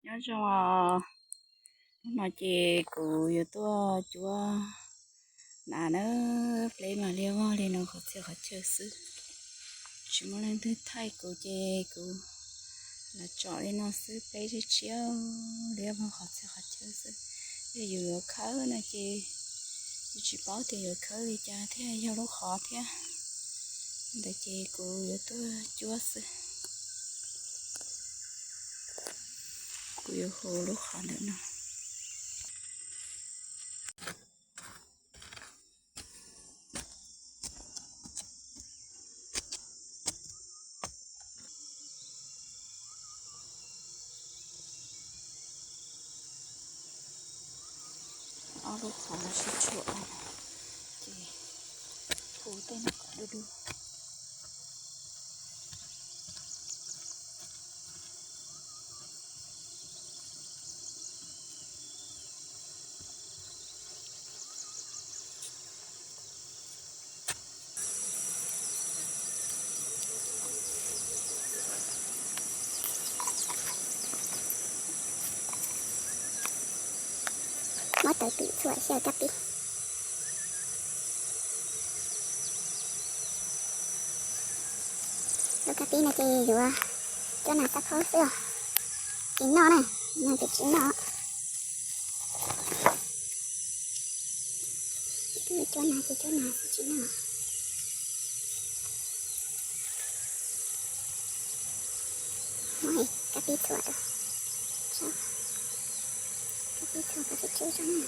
Nyob zoo, hnub no ces kuv yuav tuaj cuab nas na, pleb mas liab vog li no qhov txhia qhov chaw xwb. Tsis muaj leej twg thaij kuv ces kuv los tsom li no xwb, pleb tshiab tshiab, liab vog qhov txhia qhov chaw xwb. Yog yus yuav khawb no ces yus tsis paub tias yuav khawb li cas thiab yog lub qhov thiab. Ntawd ces kuv yuav tuaj cuab xwb. Kuv yuav hu lub qhov ntawm no. Ob lub qhov sib tshuam, ces hu tej no kom du du. Muab tawv twm txhuam xyaw kab pib. Lub kab pib no ces yuav coj nas xab phaub xwb os. Tsis noj na, no ces tsis noj. Coj nas ces coj nas xwb tsis noj. Muab kab pib txhuam rau, kab pib txhuam kom tsw tsw rau na.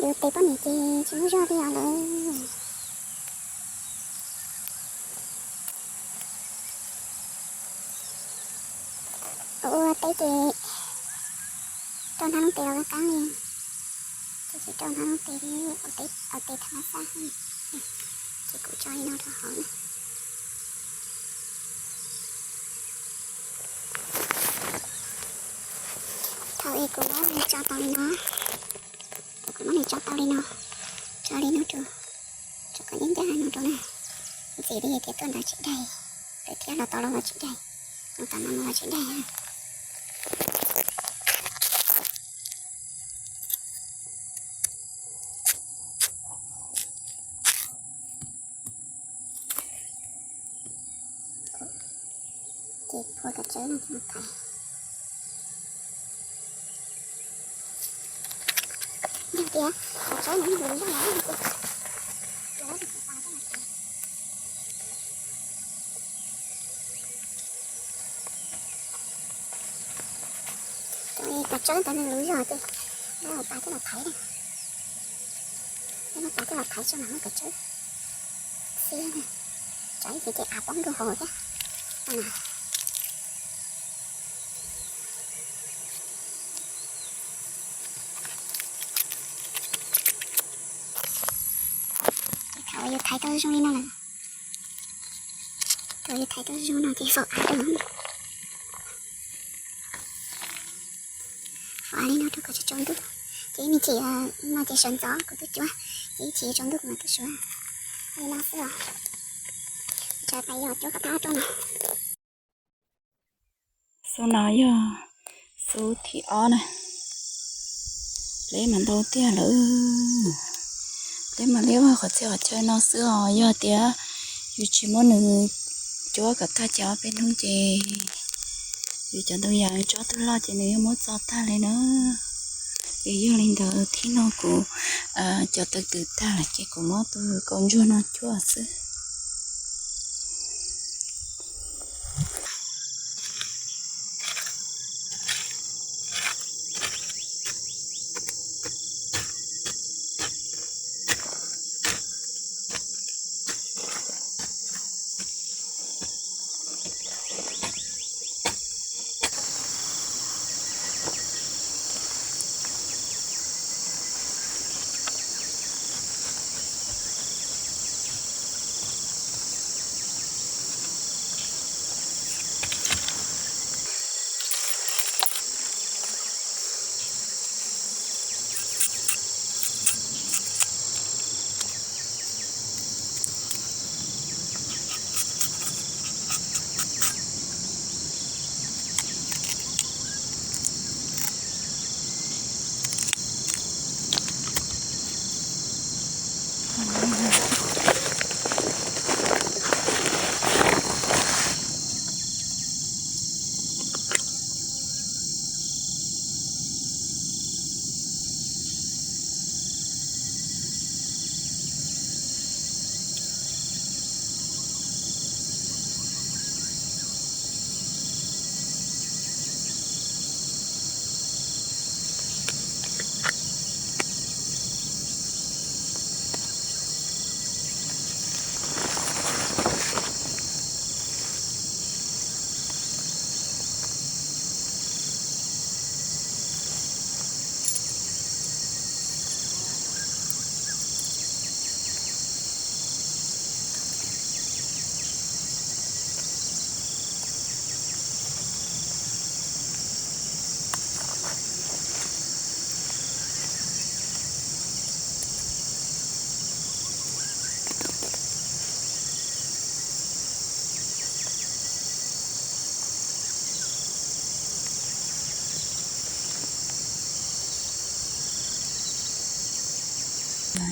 Yus tes poj niam ces tsis muaj zog li os lawm. Ua ua teb ces rau hnab looj tes los qab qab li, ces tsis rau hnab looj tes li, ua tes thab mab xaj. Ces kuv tso li no rau hauv na. Thaum es kuv muab nws tso tau li no, kuv muab nws tso tau li no, tso li no rau, tso kom ncaj ncaj no rau na. Ntxim li tias tuaj ntawd tsis daig, lawm thiab los tau los los tsis daig, los tau no los tsis daig. Ces phua kav tsawb no ces mus thaiv. Yog tias kav tsawb no yog lub zog no ces kav tsawb ntawd nws lub zog ces lawv pas coj los thaiv, lawv pas coj los thaiv tso mas muaj kav tsawb xiab, tsawb ces ces av poob rau hauv thiab. Thaum yus thaiv tau zoo li no lawm, thaum yus thaiv tau zoo no ces faus av rau, faus av li no rau kom tsaus ntuj. Ces ib me chim no ces sawv ntxov kuv tuaj cuab, ces ib chim tsaus ntuj kuv mam tuaj suav. Li no xwb os. Tsam pais yog cuab kom tag rau no. Xub no yog xub thib ob na. Pleb mas ntau tiag lawm. Pleb mas liab vog qhov txhia qhov chaw no xwb os. Yog tias yus tsis muab nws cuab kom tag ces ob peb hnub ces yus cov ntoo yas tsob twb loj ces nws yeej muab txo tag li na. Ces yog li ntawd thib no kuv cov taw twm tag lawm ces kuv muab tus kaus ntsuag no cuab xwb.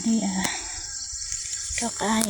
Rau qab.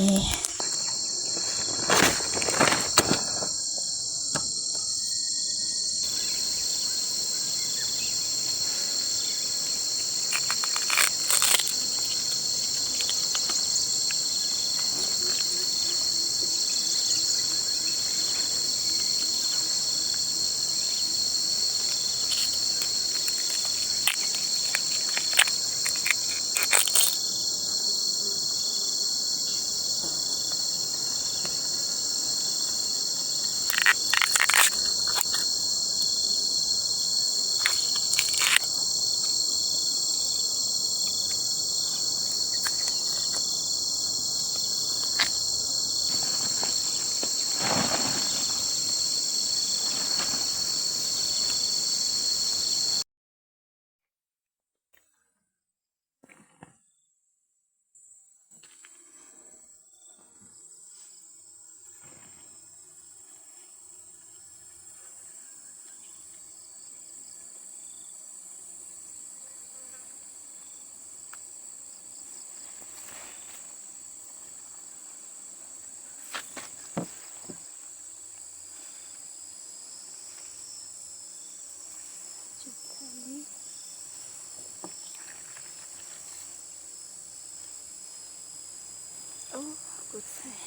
Kuv txawj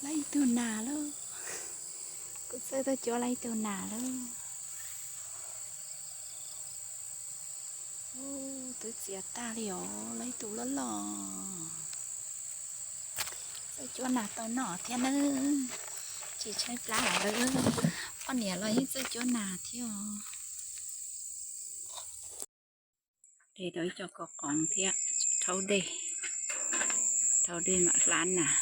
lawv ib tug nas lauj. Kuv txawj tuaj cuab lawv ib tug nas lauj. Twb txias tag li os, lawv ib tug loj loj. Txawj cuab nas tau noj thiab nawb. Tsis tshaib plab lawm, poj niam los yeej txawj cuab nas thiab os. De tau ib co kaus qoov thiab, rhaub dej, rhaub dej mam hlab nas.